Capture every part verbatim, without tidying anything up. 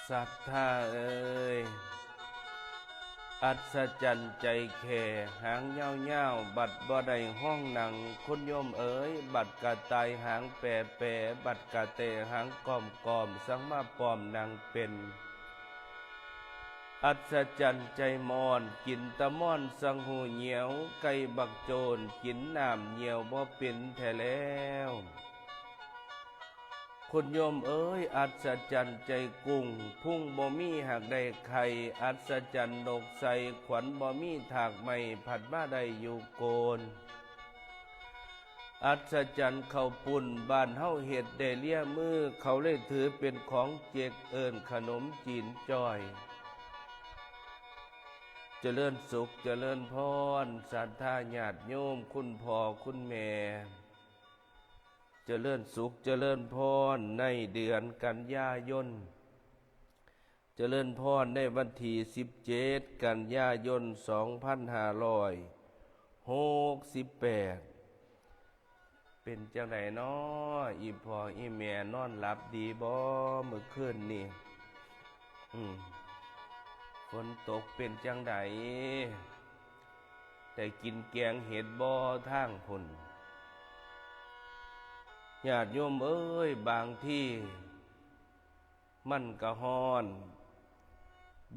ศรัทธาเอ๋ย อัศจรรย์ใจแค่ หางยาวๆ บัดบ่ได้ห้องหนัง คุณโยมเอ๋ย บัดกะตายหางแปรๆ บัดกะแต่หางกอมๆ สังมาปอมหนังเป็น อัศจรรย์ใจมอน กินตะมอนสังหูเหนียว ไก่บักโจน กินน้ำเหนียวบ่เป็นแท้แล้ว คุณโยมเอ๋ย อัศจรรย์ใจกุ้ง พุงบ่มีหากได้ไข่ อัศจรรย์นกใส่ ขวัญบ่มีถากไม้ ผัดมาได้อยู่โกน อัศจรรย์ข้าวปุ้น บ้านเฮาเฮ็ดได้เลียมือ เขาเลยถือเป็นของเจ๊ก เอิ้นขนมจีนจ้อย เจริญสุข เจริญพร ศรัทธาญาติโยม คุณพ่อคุณแม่ เจริญสุข เจริญพร ในเดือนกันยายน เจริญพร ในวันที่สิบเจ็ด กันยายน สองพันห้าร้อยหกสิบแปด เป็นจังใดน้อ อีพ่ออีแม่นอนหลับดีบ่ มื้อคืนนี่ อืม ฝนตกเป็นจังใด ได้กินแกงเห็ดบ่ทางพุ้น ญาติโยมเอ๋ย บางทีมันก็ฮ้อน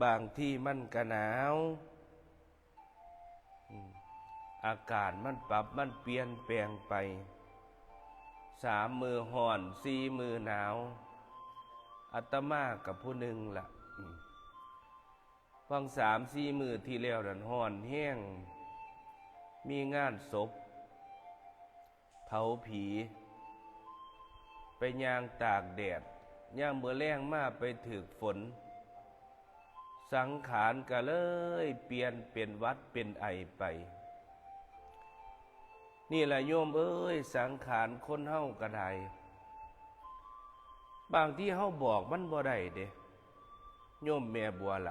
บางทีมันก็หนาว อืม อากาศมันปรับ มันเปลี่ยนแปลงไป สามมื้อฮ้อน สี่มื้อหนาว อาตมากับผู้หนึ่งล่ะ อืม วังสามสี่มื้อที่แล้วนั่นฮ้อนแฮง มีงานศพ เผาผี ไปย่างตากแดด ยามมื้อแลงมาไปถืกฝน สังขารก็เลยเปลี่ยนเป็นหวัดเป็นไอไป นี่ล่ะโยมเอ๋ย สังขารคนเฮาก็ได้ บางทีเฮาบอกมันบ่ได้เด้ โยมแม่บัวไหล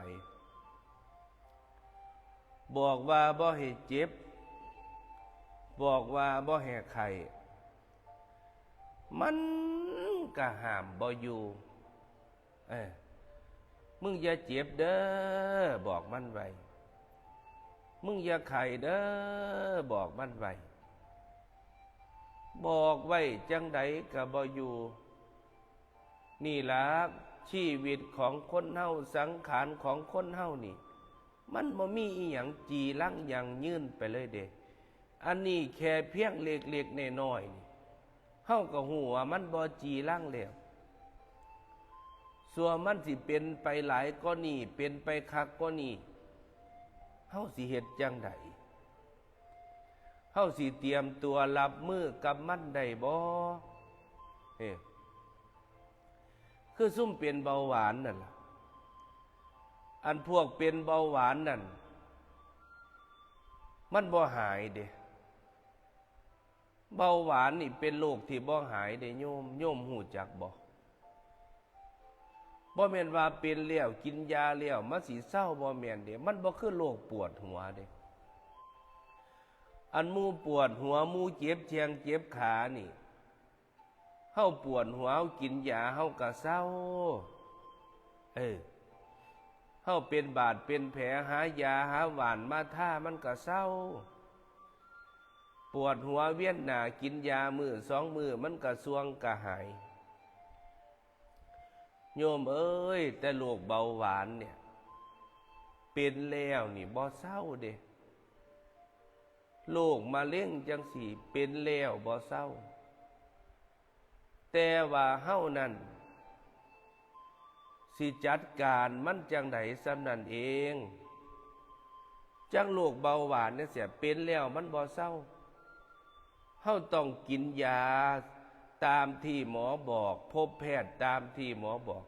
บอกว่าบ่ให้เจ็บ บอกว่าบ่ให้ไข้ มันก็ห้ามบ่อยู่ เออ มึงอย่าเจ็บเด้อ บอกมันไว้ มึงอย่าไข้เด้อ บอกมันไว้ บอกไว้จังใดก็บ่อยู่ นี่ล่ะ ชีวิตของคนเฮา สังขารของคนเฮานี่ มันบ่มีอีหยังจีรังยั่งยืนไปเลยเด้ อันนี้แค่เพียงเล็กๆน้อยๆนี่ เฮาก็ฮู้ว่ามันบ่จีรังแล้ว ส่วนมันสิเป็นไปหลายกว่านี้ เป็นไปคักกว่านี้ เฮาสิเฮ็ดจั่งใด เฮาสิเตรียมตัวรับมือกับมันได้บ่ เฮ้ คือซุมเป็นเบาหวานนั่นล่ะ อันพวกเป็นเบาหวานนั่น มันบ่หายเด้ เบาหวานนี่เป็นโรคที่บ่หายเด้โยม โยมฮู้จักบ่ บ่แม่นว่าเป็นแล้วกินยาแล้วมันสิเซา บ่แม่นเด้ มันบ่คือโรคปวดหัวเด้ อันหมู่ปวดหัว หมู่เจ็บแข้งเจ็บขานี่ เฮาปวดหัว เฮากินยา เฮาก็เซา เออ เฮาเป็นบาดเป็นแผล หายาหาหว่านมาทา มันก็เซา ปวดหัวเวียนหน้า กินยามื้อสองมื้อ มันก็ส่วงก็หาย โยมเอ๋ย แต่โรคเบาหวานเนี่ย เป็นแล้วนี่บ่เซาเด้ โรคมะเร็งจั่งซี้ เป็นแล้วบ่เซา แต่ว่าเฮานั่น สิจัดการมันจั่งใดส่ำนั้นเอง จั่งโรคเบาหวานจั่งซี้ เป็นแล้วมันบ่เซา เฮาต้องกินยาตามที่หมอบอก พบแพทย์ตามที่หมอบอก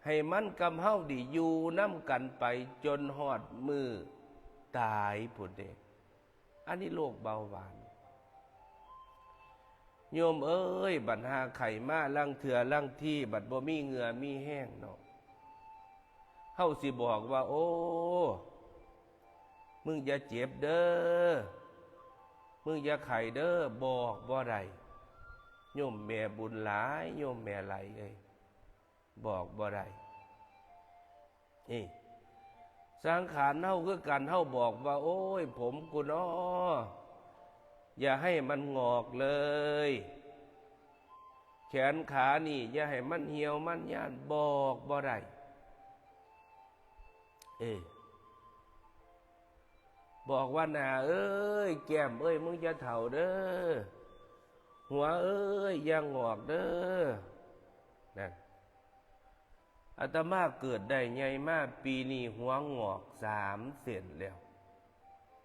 ให้มันกับเฮาได้อยู่นำกันไปจนฮอดมื้อตายพุ้นเด้ อันนี้โรคเบาหวาน โยมเอ๋ย บัดหาไข้มาลางเทื่อลางที บัดบ่มีเหงื่อมีแฮงเนาะ เฮาสิบอกว่า โอ้ มึงอย่าเจ็บเด้อ มึงอย่าไข้เด้อ บอกบ่ได้ โยมแม่บุญหลาย โยมแม่ไหลเอ้ย บอกบ่ได้ นี่ สังขารเฮาคือกัน เฮาบอกว่า โอ้ย ผมกูน้อ อย่าให้มันหงอกเลย แขนขานี่ อย่าให้มันเหี่ยวมันย่าน บอกบ่ได้ เออ บอกว่า หน้าเอ้ย แก้มเอ้ย มึงอย่าเฒ่าเด้อ หัวเอ้ย อย่าหงอกเด้อ นั่น อาตมาเกิดได้ใหญ่มา ปีนี้หัวหงอกสามเส้นแล้ว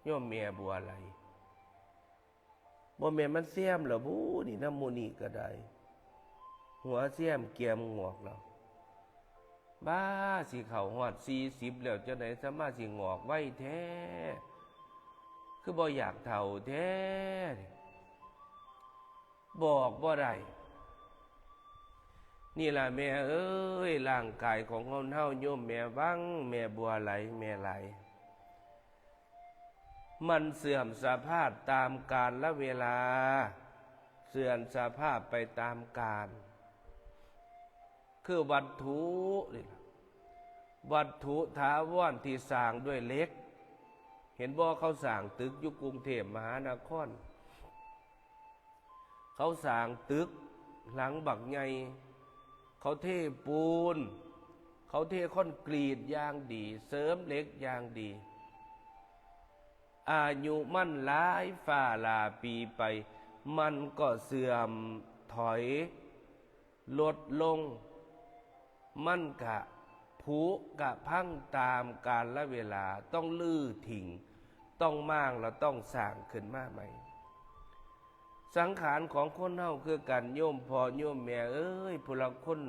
โยมแม่บัวไหล บ่แม่นมันแซมแล้วบุนี่ นำหมู่นี้ก็ได้ หัวแซมแก้มหงอกแล้ว บ้า สิเข้าฮอดสี่สิบแล้ว จั่งใด๋สามารถสิหงอกไวแท้ คือบ่อยากเฒ่าแท้ บอกบ่ได้ นี่ล่ะแม่เอ้ย ร่างกายของคนเฮา โยมแม่ฟัง แม่บัวไหล แม่ไหล มันเสื่อมสภาพตามกาลเวลา เสื่อมสภาพไปตามกาล คือวัตถุนี่ล่ะ วัตถุถาวรที่สร้างด้วยเหล็ก เห็นบ่ เขาสร้างตึกอยู่กรุงเทพมหานคร เขาสร้างตึกหลังบักใหญ่ เขาเทปูน เขาเทคอนกรีตอย่างดี เสริมเหล็กอย่างดี อายุมันหลายฟ้าหลายปีไป มันก็เสื่อมถอย ลดลง มันกะผุกะพังตามกาลเวลา ต้องรื้อทิ้ง ต้องม้างแล้วต้องสร้างขึ้นมาใหม่ สังขารของคนเฮาคือกัน โยมพ่อโยมแม่เอ้ย ผู้ลางคน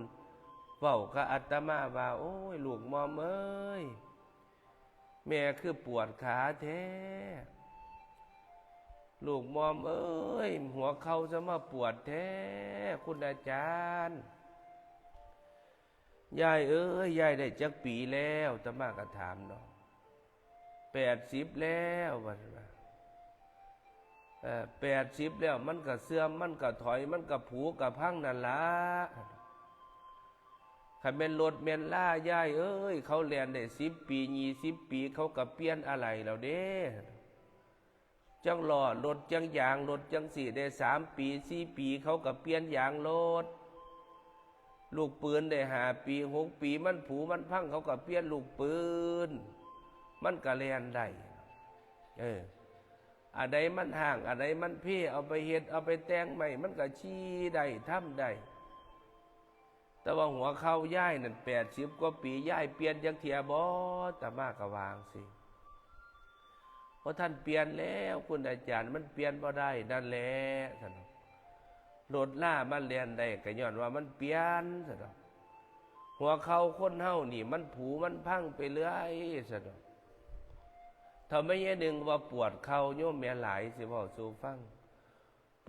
เว้ากับอาตมาว่า โอ้ย ลูกหม่อมเอ้ย แม่คือปวดขาแท้ ลูกหม่อมเอ้ย หัวเข่าจะมาปวดแท้ คุณอาจารย์ ยายเอ้ย ยายได้จักปีแล้ว อาตมาก็ถามเนาะ แปดสิบแล้ว ว่าซั่นว่า เอ่อ แปดสิบแล้ว มันก็เสื่อม มันก็ถอย มันก็ผุก็พังนั่นล่ะ คันแม่นรถแม่นลายายเอ้ย เขาแล่นได้สิบปี ยี่สิบปี เขาก็เปลี่ยนอะไหล่แล้วเด้ จั่งล้อรถ จั่งยางรถ จั่งซี้ ได้สามปี สี่ปี เขาก็เปลี่ยนยางรถ ลูกปืนได้ห้าปี หกปี มันผุมันพัง เขาก็เปลี่ยนลูกปืน มันก็แล่นได้ เออ อันใดมันฮ้าง อันใดมันเพ เอาไปเฮ็ด เอาไปแต่งใหม่ มันก็ขี่ได้ ทำได้ แต่ว่าหัวเข่ายายนั่น แปดสิบกว่าปี ยายเปลี่ยนจักเทื่อบ่ อาตมาก็ว่าจั่งซี้ บ่ทันเปลี่ยนแล้ว คุณอาจารย์ มันเปลี่ยนบ่ได้ นั่นแหละ ซั่นดอก รถลามันแล่นได้ ก็ย้อนว่ามันเปลี่ยน ซั่นดอก หัวเข่าคนเฮานี่ มันผุมันพังไปเรื่อย ซั่นดอก เฒ่าแม่ยายหนึ่งว่าปวดเข่า โยมแม่หลายสิเว้าสู่ฟัง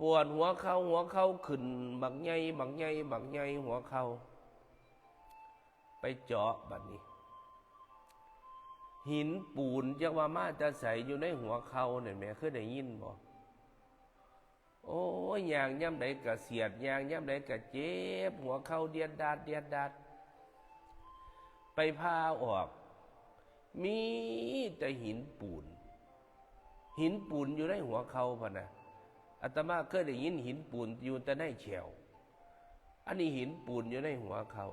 ปวดหัวเข่า หัวเข่าขึ้นบักใหญ่ บักใหญ่ บักใหญ่ หัวเข่า ไปเจาะบัดนี้ หินปูนจักว่ามาแต่ไส อยู่ในหัวเข่านั่นแหม เคยได้ยินบ่ โอ้ย ย่างยามใดก็เสียด ย่างยามใดก็เจ็บ หัวเข่าเดียดดาด เดียดดาด ไปผ่าออก มีแต่หินปูน หินปูนอยู่ในหัวเข่าพะนะ อาตมาเคยได้ยินหินปูนอยู่แต่ในแข้ว อันนี้หินปูนอยู่ในหัวเข่า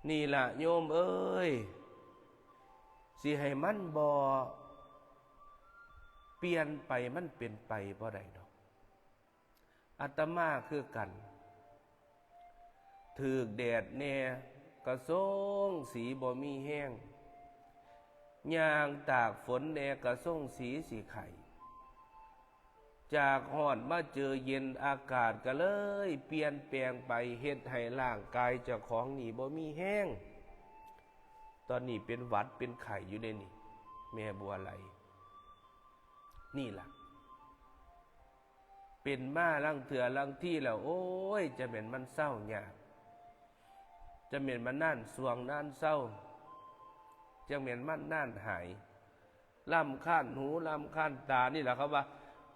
นี่ล่ะโยมเอ้ย สิให้มันบ่เปลี่ยนไป มันเป็นไปบ่ได้ดอก อาตมาคือกัน ถืกแดดแหน่ กระโซงสีบ่มีแฮง ย่างตากฝนแหน่ กระโซงสีสิไข้ จากฮ้อนมาเจอเย็น อากาศก็เลยเปลี่ยนแปลงไป เฮ็ดให้ร่างกายเจ้าของนี่บ่มีแฮง ตอนนี้เป็นหวัดเป็นไข้อยู่เด้นี่ แม่บัวไหล นี่ล่ะ เป็นมาลางเทื่อลางทีแล้ว โอ้ย จะแม่นมันเซายาก จะแม่นมันนานส่วงนานเซา จะแม่นมันนานหาย รำคาญหูรำคาญตา นี่แหละครับว่า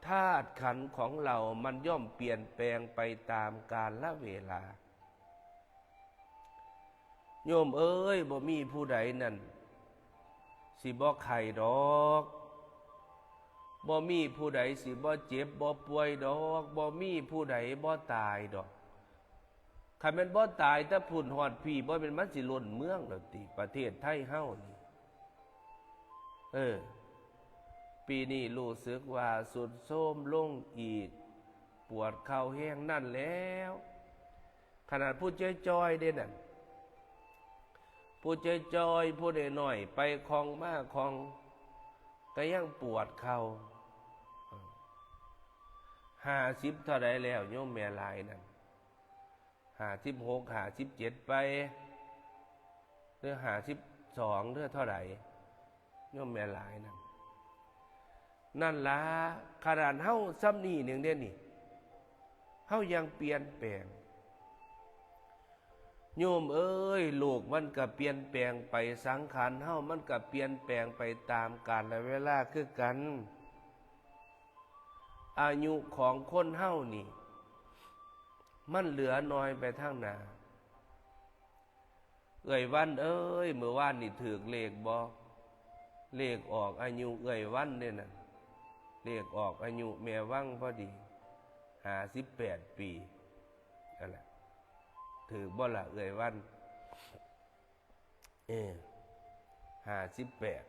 ธาตุขันธ์ของเรามันย่อมเปลี่ยนแปลงไปตามกาลเวลา โยมเอ้ย บ่มีผู้ใดนั่น สิบ่ไข้ดอก บ่มีผู้ใดสิบ่เจ็บบ่ป่วยดอก บ่มีผู้ใดบ่ตายดอก คันแม่นบ่ตายแต่พุ้นฮอดพี้ บ่แม่นมันสิล้นเมืองแล้วติ ประเทศไทยเฮานี่ เออ ปีนี้รู้สึกว่าทรุดโทรมลงอีก ปวดเข่าแฮงนั่นแล้ว ขนาดผู้จ้อยๆเด้นั่น ผู้จ้อยๆ ผู้น้อยๆ ไปคล่องมาคล่อง ก็ยังปวดเข่า ห้าสิบเท่าใดแล้ว โยมแม่หลายนั่น ห้าสิบหก ห้าสิบเจ็ดไป หรือห้าสิบสอง หรือเท่าใด โยมแม่หลายนั่น นั่นล่ะ ขนาดเฮาส่ำนี้หนึ่งเด้นี่ เฮายังเปลี่ยนแปลง โยมเอ้ย โลกมันก็เปลี่ยนแปลงไป สังขารเฮามันก็เปลี่ยนแปลงไปตามกาลเวลาคือกัน อายุของคนเฮานี่ มันเหลือน้อยไปทางหน้า เอื้อยวันเอ้ย มื้อวานนี่ถืกเลขบ่ เลขออกอายุเอื้อยวันเด้นั่น เลขออกอายุแม่วังพอดี ห้าสิบแปดปี นั่นแหละ ถืกบ่ล่ะเอื้อยวัน เออ ห้าสิบแปด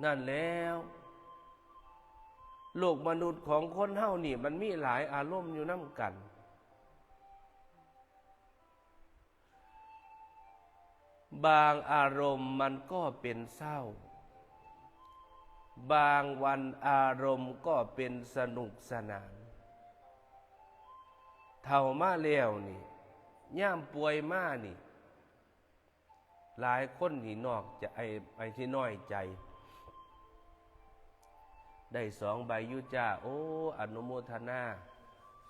นั่นแล้ว โลกมนุษย์ของคนเฮานี่มันมีหลายอารมณ์อยู่นำกัน บางอารมณ์มันก็เป็นเศร้า บางวันอารมณ์ก็เป็นสนุกสนาน เฒ่ามาแล้วนี่ ยามป่วยมานี่ หลายคนนี่นอกจะไอ้ ไอ้ที่น้อยใจ ได้สองใบอยู่จ้า โอ้ อนุโมทนา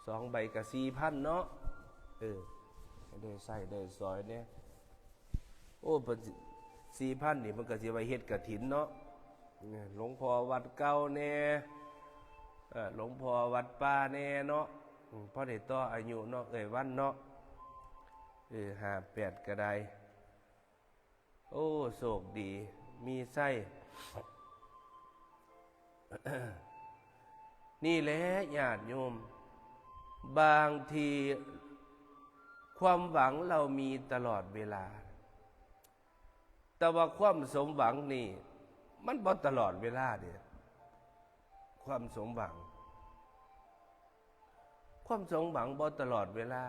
สองใบก็สี่พันเนาะ เออ ให้ได้ใช้ได้สอยเนี่ย โอ้ เพิ่นสิ สี่พันนี่เพิ่นก็สิไว้เฮ็ดกฐินเนาะ เนี่ย หลวงพ่อวัดเก่าแน่ เออ หลวงพ่อวัดป่าแน่เนาะ อืม พอได้ต่ออายุเนาะ เอื้อยวันเนาะ เออ ห้าแปดก็ได้ โอ้ โชคดี มีไส้ นี่แหละญาติโยม บางทีความหวังเรามีตลอดเวลา แต่ว่าความสมหวังนี่ มันบ่ตลอดเวลาเด้ ความสมหวัง ความสมหวังบ่ตลอดเวลา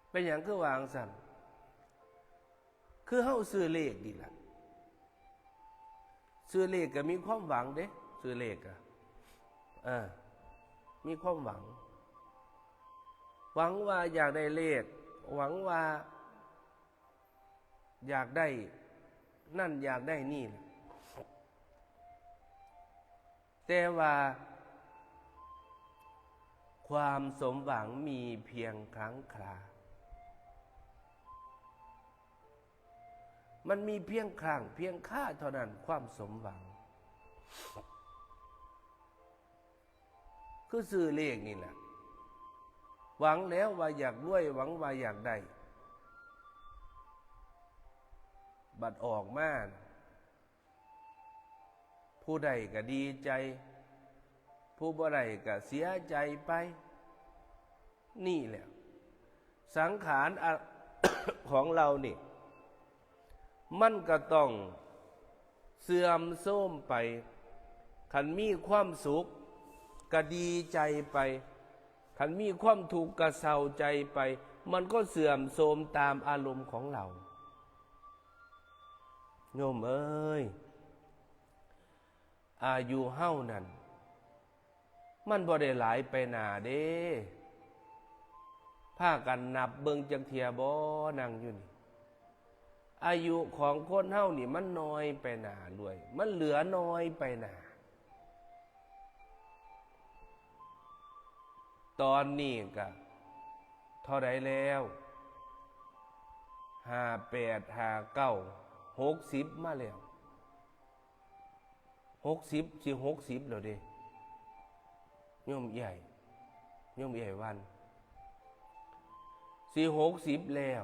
เป็นหยังคือว่าจั่งซั้น คือเฮาซื้อเลขนี่ล่ะ ซื้อเลขก็มีความหวังเด้ ซื้อเลขอะ เออ มีความหวัง หวังว่าอยากได้เลข หวังว่า อยากได้นั่นอยากได้นี่แหละ แต่ว่า ความสมหวังมีเพียงครั้งครา มันมีเพียงครั้งเพียงคราเท่านั้น ความสมหวัง คือซื้อเลขนี่แหละ หวังแล้วว่าอยากรวย หวังว่าอยากได้ บัดออกมา ผู้ได้ก็ดีใจ ผู้บ่ได้ก็เสียใจไป นี่แหละ สังขารอะ ของเรานี่ มันก็ต้องเสื่อมโทรมไป คันมีความสุขก็ดีใจไป คันมีความทุกข์ก็เศร้าใจไป มันก็เสื่อมโทรมตามอารมณ์ของเรา โยมเอ้ย อายุเฮานั่น มันบ่ได้หลายไปหน้าเด้ พากันนับเบิ่งจักเทื่อบ่ นั่งอยู่นี่ อายุของคนเฮานี่มันน้อยไปหน้าด้วย มันเหลือน้อยไปหน้า ตอนนี้ก็เท่าใดแล้ว ห้าแปด ห้าเก้า หกสิบมาแล้ว หกสิบ สิหกสิบแล้วเด้ โยมใหญ่ โยมเอ๋ยวัน สิหกสิบแล้ว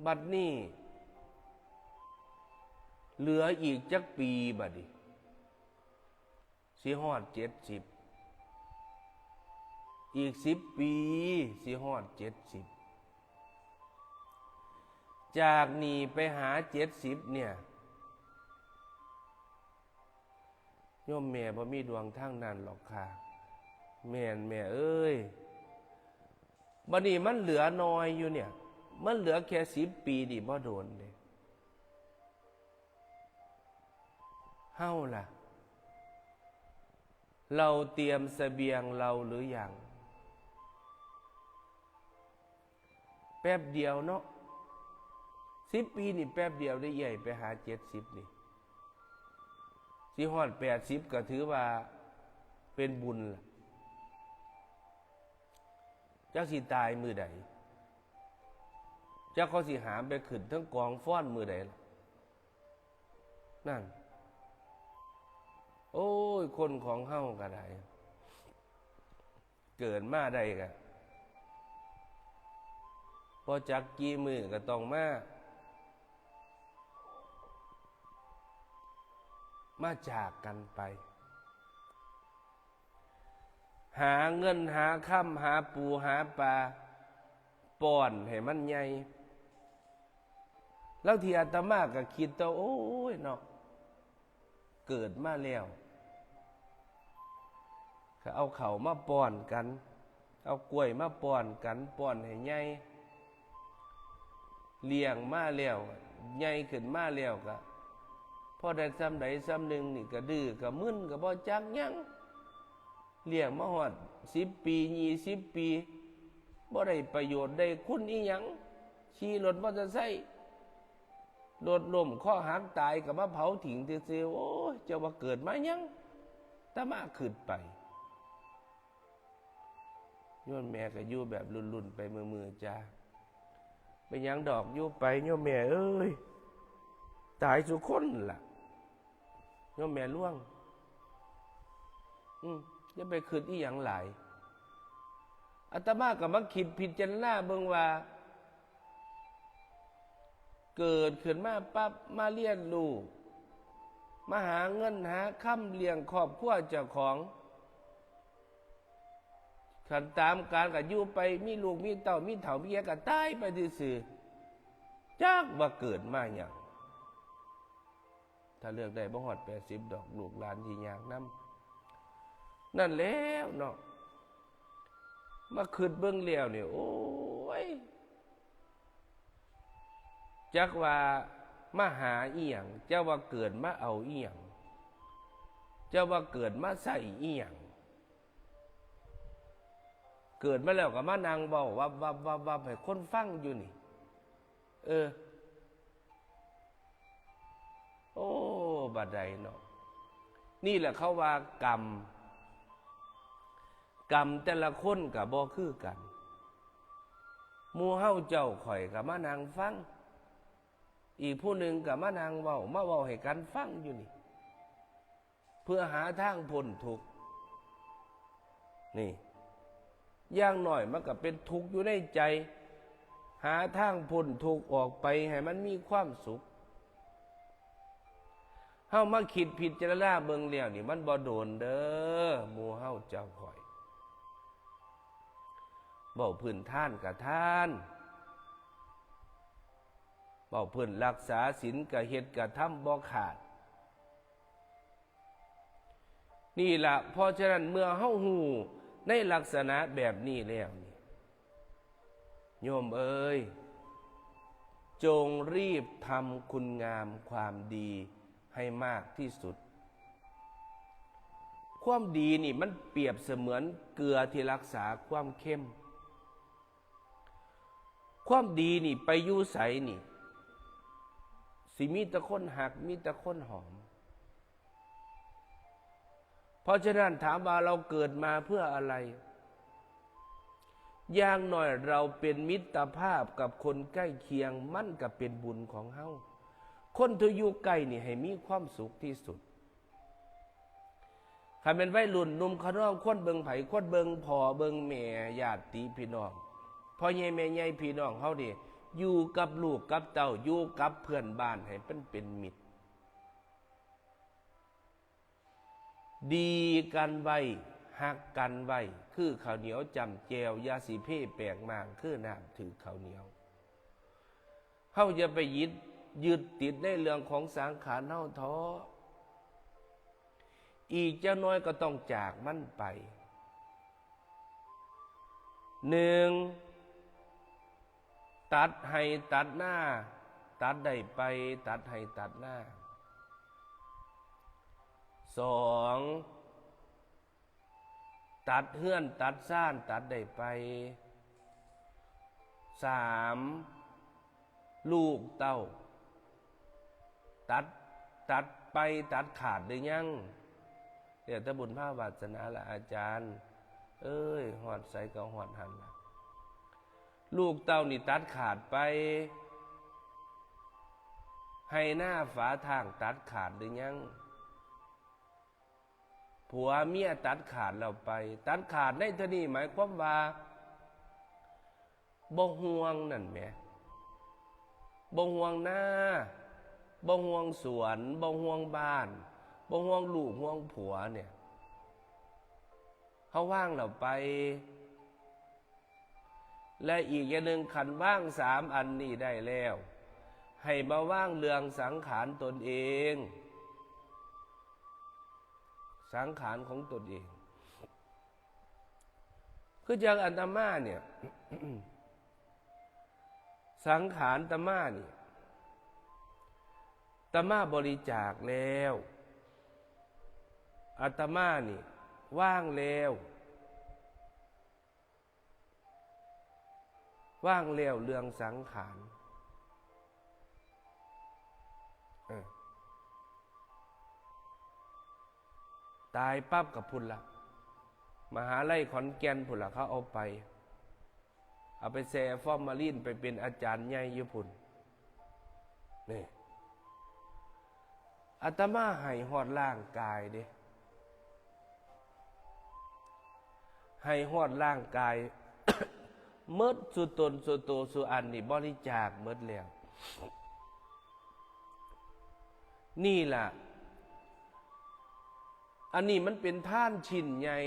บัดนี้ เหลืออีกจักปีบัดนี้ สิฮอดเจ็ดสิบ อีกสิบปี สิฮอดเจ็ดสิบ จากนี่ไปหาเจ็ดสิบเนี่ย โยมแม่บ่มีดวงทางนั้นหรอกค่ะ แม่นแม่เอ้ย บัดนี้มันเหลือน้อยอยู่เนี่ย มันเหลือแค่สิบปีนี่บ่โดนเด้ เฮาล่ะ เราเตรียมเสบียงเราหรือยัง แป๊บเดียวเนาะ สิบปีนี่แป๊บเดียวได้ใหญ่ไปหาเจ็ดสิบนี่ สิฮอดแปดสิบก็ถือว่าเป็นบุญล่ะ จักสิตายมื้อใด จักเขาสิหามไปขึ้นเทิงกองฟ้อนมื้อใดล่ะ นั่น โอ้ย คนของเฮาก็ได้ เกิดมาได้ก็ พอจักกี่มื้อก็ต้องมา มาจากกันไป หาเงินหาคำ หาปูหาปลา ป้อนให้มันใหญ่ แล้วที่อาตมาก็คิดต่อ โอ้ยเนาะ เกิดมาแล้ว ก็เอาข้าวมาป้อนกัน เอากล้วยมาป้อนกัน ป้อนให้ใหญ่ เลี้ยงมาแล้ว ใหญ่ขึ้นมาแล้วก็ พอได้ส่ำใดส่ำหนึ่งนี่ก็ดื้อก็มึนก็บ่จักหยัง เลี้ยงมาฮอดสิบปี ยี่สิบปี บ่ได้ประโยชน์ได้คุณอิหยัง ขี่รถมอเตอร์ไซค์ รถล้มคอหักตายก็มาเผาทิ้งซื่อๆ โอ้ย เจ้าว่าเกิดมาหยัง แต่มาคิดไป โยมแม่ก็อยู่แบบลุ่นๆ ไปมื้อๆ จ้า เป็นหยังดอก อยู่ไปโยมแม่เอ้ย ตายสุคนล่ะ โยมแม่หลวง อืม อย่าไปคิดอีหยังหลาย อาตมาก็มาคิดพิจารณาเบิ่งว่า เกิดขึ้นมาปั๊บ มาเรียนรู้ มาหาเงินหาคำเลี้ยงครอบครัวเจ้าของ คันตามกาลก็อยู่ไป มีลูกมีเต้า มีเฒ่ามีแก่ก็ตายไปซื่อๆ จักว่าเกิดมาหยัง ถ้าเลือกได้บ่ฮอดแปดสิบดอก ลูกหลานสิยากนำ นั่นแล้วเนาะ มาคิดเบิ่งแล้วนี่ โอ้ย จักว่ามาหาอีหยัง จักว่าเกิดมาเอาอีหยัง จักว่าเกิดมาใส่อีหยัง เกิดมาแล้วก็มานั่งเว้าวับวับวับวับให้คนฟังอยู่นี่ เออ โอ้ บัดใดเนาะ นี่แหละเขาว่ากรรม กรรมแต่ละคนก็บ่คือกัน หมู่เฮาเจ้าข่อยก็มานั่งฟัง อีกผู้หนึ่งก็มานั่งเว้า มาเว้าให้กันฟังอยู่นี่ เพื่อหาทางพ้นทุกข์ นี่ อย่างน้อยมันก็เป็นทุกข์อยู่ในใจ หาทางพ้นทุกข์ออกไปให้มันมีความสุข เฮามาคิดพิจารณาเบิ่งแล้วนี่ มันบ่โดนเด้อ หมู่เฮาเจ้าข่อย เว้าพื้นทานกะทาน เว้าพื้นรักษาศีลกะเฮ็ดกะทำบ่ขาด นี่ล่ะ เพราะฉะนั้นเมื่อเฮาฮู้ในลักษณะแบบนี้แล้วนี่ โยมเอ๋ย จงรีบทำคุณงามความดีให้มากที่สุด ความดีนี่มันเปรียบเสมือนเกลือที่รักษาความเค็ม ความดีนี่ไปอยู่ไสนี่ สิมีแต่คนฮัก มีแต่คนหอม เพราะฉะนั้นถามว่าเราเกิดมาเพื่ออะไร อย่างน้อยเราเป็นมิตรภาพกับคนใกล้เคียง มันก็เป็นบุญของเฮา คนที่อยู่ใกล้นี่ให้มีความสุขที่สุด คันเป็นวัยรุ่นหนุ่มขะนอง ควรเบิ่งไผ ควรเบิ่งพ่อเบิ่งแม่ ญาติพี่น้อง พ่อใหญ่แม่ใหญ่พี่น้องเฮานี่ อยู่กับลูกกับเต้า อยู่กับเพื่อนบ้านให้มันเป็นมิตร ดีกันไว้ ฮักกันไว้ คือข้าวเหนียวจ้ำแจ่ว อย่าสิเพแปลกมาง คือน้ำถืกข้าวเหนียว เฮาอย่าไปยึด ยึดติดในเรื่องของสังขารเฮาเถาะ อีกจักหน่อยก็ต้องจากมันไป หนึ่ง ตัดไฮ่ตัดนา ตัดได้ไป ตัดไฮ่ตัดนา สอง ตัดเฮือนตัดซาน ตัดได้ไป สาม ลูกเต้า ตัด ตัดไปตัดขาดหรือยัง เดี๋ยวแต่บุญภาวาสนาละอาจารย์ เอ้ย ฮอดไสก็ฮอดหั่นล่ะ ลูกเต้านี่ตัดขาดไป ไฮ่นาฝาทางตัดขาดหรือยัง ผัวเมียตัดขาดแล้วไป ตัดขาดในที่นี้หมายความว่า บ่ห่วงนั่นแหม บ่ห่วงนา บ่ห่วงสวน บ่ห่วงบ้าน บ่ห่วงลูกห่วงผัวเนี่ย เฮาวางแล้วไป และอีกอย่างหนึ่ง คันวางสามอันนี้ได้แล้ว ให้มาวางเรื่องสังขารตนเอง สังขารของตนเอง คือจังอาตมาเนี่ย สังขารอาตมานี่ อาตมาบริจาคแล้ว อาตมานี่ ว่างแล้ว ว่างแล้วเรื่องสังขาร เออ ตายปั๊บกับพุ้นละ มหาลัยขอนแก่นพุ้นละ เขาเอาไป เอาไปแช่ฟอร์มาลีน ไปเป็นอาจารย์ใหญ่อยู่พุ้น นี่ อาตมาให้ฮอดร่างกายเด้ ให้ฮอดร่างกาย หมดสู่ตนสู่โตสู่อันนี่บริจาคหมดแล้ว นี่ล่ะ อันนี้มันเป็นทานชิ้นใหญ่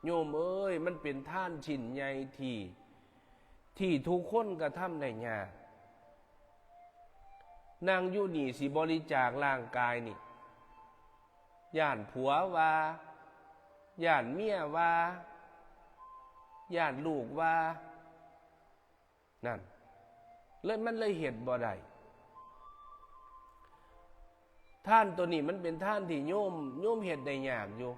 โยมเอ้ย มันเป็นทานชิ้นใหญ่ที่ ที่ทุกคนกระทำได้ยาก นั่งอยู่นี่สิบริจาคร่างกายนี่ ย้านผัวว่า ย้านเมียว่า ย้านลูกว่า นั่น เลยมันเลยเฮ็ดบ่ได้ ทานตัวนี้มันเป็นทานที่โยม โยมเฮ็ดได้ยากอยู่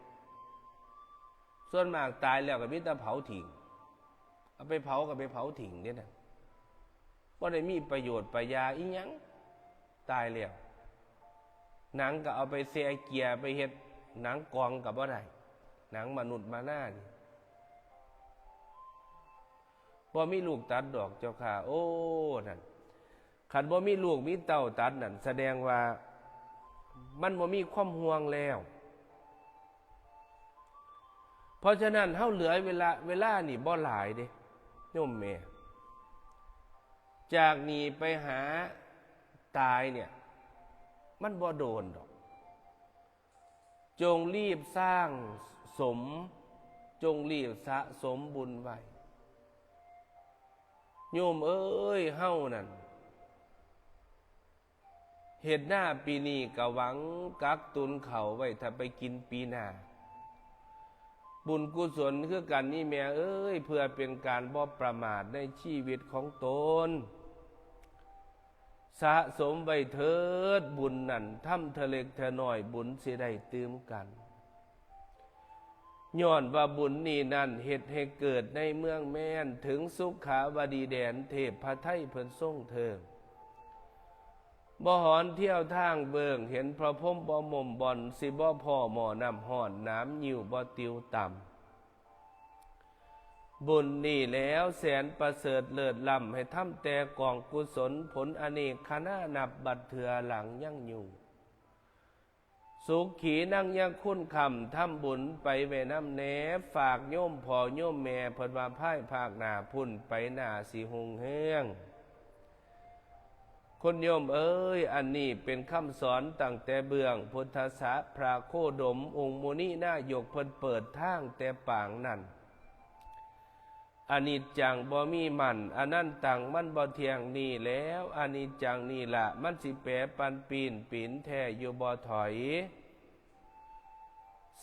ส่วนมากตายแล้วก็มีแต่เผาทิ้ง เอาไปเผาก็ไปเผาทิ้งเด้นะ บ่ได้มีประโยชน์ประยาอีหยัง ตายแล้ว หนังก็เอาไปแช่เกียร์ไปเฮ็ดหนังกองก็บ่ได้ หนังมนุษย์มานานี่ บ่มีลูกตัดดอกเจ้าข้า โอ้ นั่น คันบ่มีลูกมีเต้าตัดนั่น แสดงว่ามันบ่มีความห่วงแล้ว เพราะฉะนั้นเฮาเหลือเวลา เวลานี่บ่หลายเด้ โยมแม่ จากนี้ไปหาตายเนี่ย มันบ่โดนดอก จงรีบสร้างสม จงรีบสะสมบุญไว้ โยมเอ้ย เฮานั่น เฮ็ดนาปีนี้ก็หวังกักตุนข้าวไว้ถ้าไปกินปีหน้า บุญกุศลคือกันนี่แม่เอ้ย เพื่อเป็นการบ่ประมาทในชีวิตของตน สะสมไว้เถิดบุญนั่น ทำเทื่อเล็กเทื่อน้อยบุญสิได้ตื่มกัน ย้อนว่าบุญนี้นั่นเฮ็ดให้เกิดในเมืองแม่น ถึงสุขาวดีแดนเทพไทยเพิ่นทรงเทิง บ่หอนเที่ยวทางเบิ่ง เห็นพระพรหมบ่หม่มบ่อน สิบ่พ้อหม้อน้ำฮ้อน น้ำยิ้วบ่ติวต่ำ บุญนี้แล้วแสนประเสริฐเลิศล้ำ ให้ทำแต่กองกุศล ผลอเนกคณานับบัดเทื่อหลังยังอยู่ สุขีนังยะคุณคำ ทำบุญไปไว้นำแหน่ ฝากโยมพ่อโยมแม่ เพิ่นว่าภายภาคหน้าพุ้นไปหน้าสิฮุงเฮือง คุณโยมเอ๋ย อันนี้เป็นคำสอนตั้งแต่เบื้องพุทธศาสนา พระโคดมองค์มุนีนายกเพิ่นเปิดทางแต่ปางนั้น อนิจจังบ่มีมั่น อนัตตังมันบ่เที่ยง นี่แหล้ว อนิจจังนี่ละ มันสิแปรปันปีนปีนแท้อยู่บ่ถอย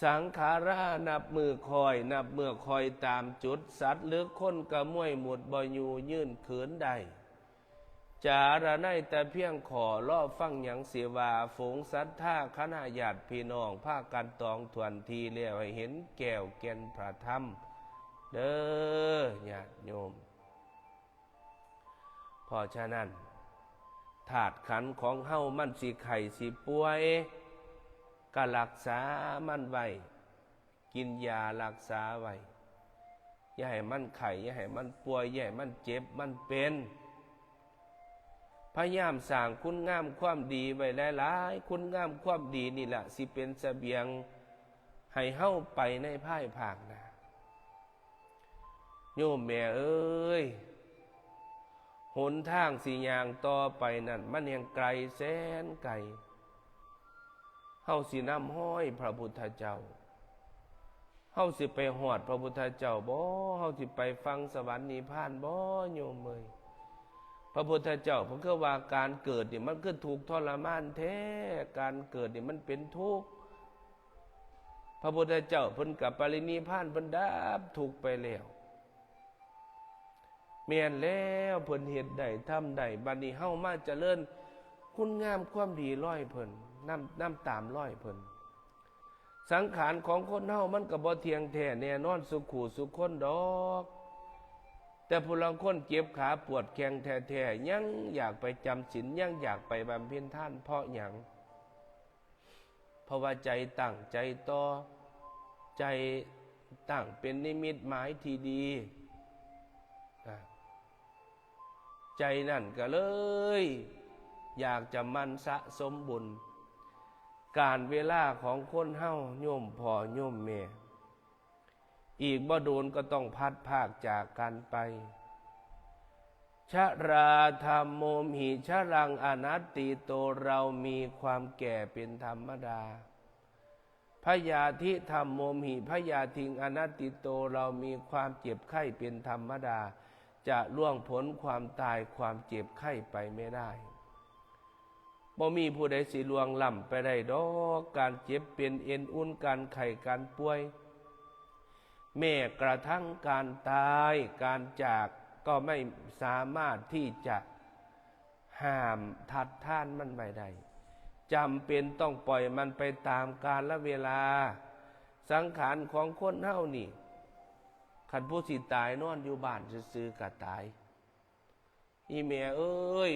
สังขารานับมื้อคอย นับมื้อคอยตามจุด สัตว์หรือคนกะมวยหมุดบ่อยู่ยืนคืนได้ จารณัยแต่เพียงข้อ รอฟังหยังสิว่า ฝูงศรัทธาคณะญาติพี่น้อง พากันตองถ้วนทีแล้ว ให้เห็นแก้วแก่นพระธรรม เด้อญาติโยม เพราะฉะนั้น ธาตุขันธ์ของเฮามันสิไข้สิป่วย ก็รักษามันไว้ กินยารักษาไว้ อย่าให้มันไข้ อย่าให้มันป่วย อย่าให้มันเจ็บมันเป็น พยายามสร้างคุณงามความดีไว้หลายๆ คุณงามความดีนี่แหละสิเป็นเสบียงให้เฮาไปในภายภาคหน้า โยมแม่เอ้ย หนทางสิย่างต่อไปนั่น มันยังไกลแสนไกล เฮาสินำฮอยพระพุทธเจ้า เฮาสิไปฮอดพระพุทธเจ้าบ่ เฮาสิไปฟังสวรรค์นิพพานบ่ โยมเอ้ย พระพุทธเจ้าเพิ่นคือว่าการเกิดนี่มันคือทุกข์ทรมานแท้ การเกิดนี่มันเป็นทุกข์ พระพุทธเจ้าเพิ่นก็ปรินิพพาน เพิ่นดับทุกข์ไปแล้ว แม่นแล้ว เพิ่นเฮ็ดได้ทำได้ บัดนี้เฮามาเจริญคุณงามความดีรอยเพิ่น นำ นำตามรอยเพิ่น สังขารของคนเฮามันก็บ่เที่ยงแท้แน่นอนสุขูสุคนดอก แต่ผู้ลางคนเจ็บขาปวดแข้งแท้ๆ ยังอยากไปจำศีล ยังอยากไปบำเพ็ญทาน เพราะหยัง เพราะว่าใจตั้งใจต่อ ใจตั้งเป็นนิมิตหมายที่ดี อ่ะ ใจนั่นก็เลย อยากจะหมั่นสะสมบุญ การเวลาของคนเฮา โยมพ่อโยมแม่ อีกบ่โดนก็ต้องพลัดพรากจากกันไป ชราธัมโมหิ ชรังอนัตติโต เรามีความแก่เป็นธรรมดา พยาธิธัมโมหิ พยาธิงอนัตติโต เรามีความเจ็บไข้เป็นธรรมดา จะล่วงพ้นความตายความเจ็บไข้ไปไม่ได้ บ่มีผู้ใดสิล่วงล้ำไปได้ดอก การเจ็บเป็นเอ็นอุ่น การไข้การป่วย แม้กระทั่งการตาย การจาก ก็ไม่สามารถที่จะห้ามทัดทานมันไว้ได้ จำเป็นต้องปล่อยมันไปตามกาลเวลา สังขารของคนเฮานี่ คันผู้สิตายนอนอยู่บ้านซื่อๆ ก็ตาย อีแม่เอ้ย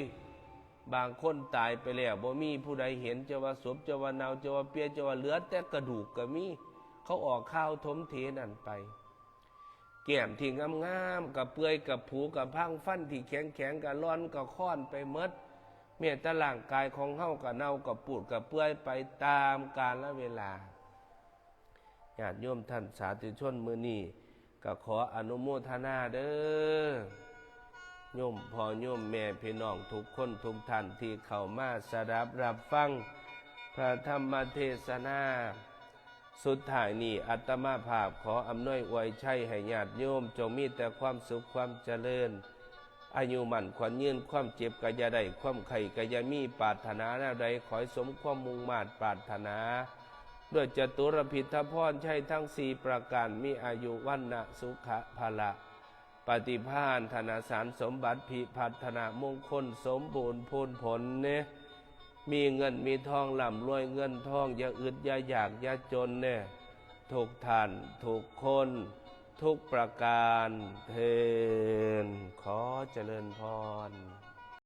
บางคนตายไปแล้ว บ่มีผู้ใดเห็น จะว่าศพ จะว่าเน่า จะว่าเปีย จะว่าเหลือแต่กระดูกก็มี เขาออกข่าวถมเถนั่นไป แก้มที่งามๆ ก็เปื่อย ก็ผุ ก็พัง ฟันที่แข็งๆ ก็หล่อน ก็ค่อนไปหมด แม้แต่ร่างกายของเฮาก็เน่า ก็ปูด ก็เปื่อยไปตามกาลเวลา ญาติโยมท่านสาธุชน มื้อนี้ก็ขออนุโมทนาเด้อ โยมพ่อโยมแม่พี่น้องทุกคนทุกท่านที่เข้ามาสดับรับฟังพระธรรมเทศนา สุดท้ายนี้อาตมาภาพขออำนวยอวยชัยให้ญาติโยมจงมีแต่ความสุขความเจริญ อายุมั่นขวัญยืน ความเจ็บก็อย่าได้ ความไข้ก็อย่ามี ปรารถนาแนวใดขอให้สมความมุ่งมาดปรารถนา ด้วยจตุรพิธพรชัยทั้งสี่ประการ มีอายุวรรณะสุขะพละ ปฏิภาณธนสารสมบัติพิพัฒนมงคลสมบูรณ์พูนผลเน มีเงินมีทองร่ำรวยเงินทอง อย่าอึดอย่าอยากอย่าจนเน ทุกท่านทุกคน ทุกประการเทอญ ขอเจริญพร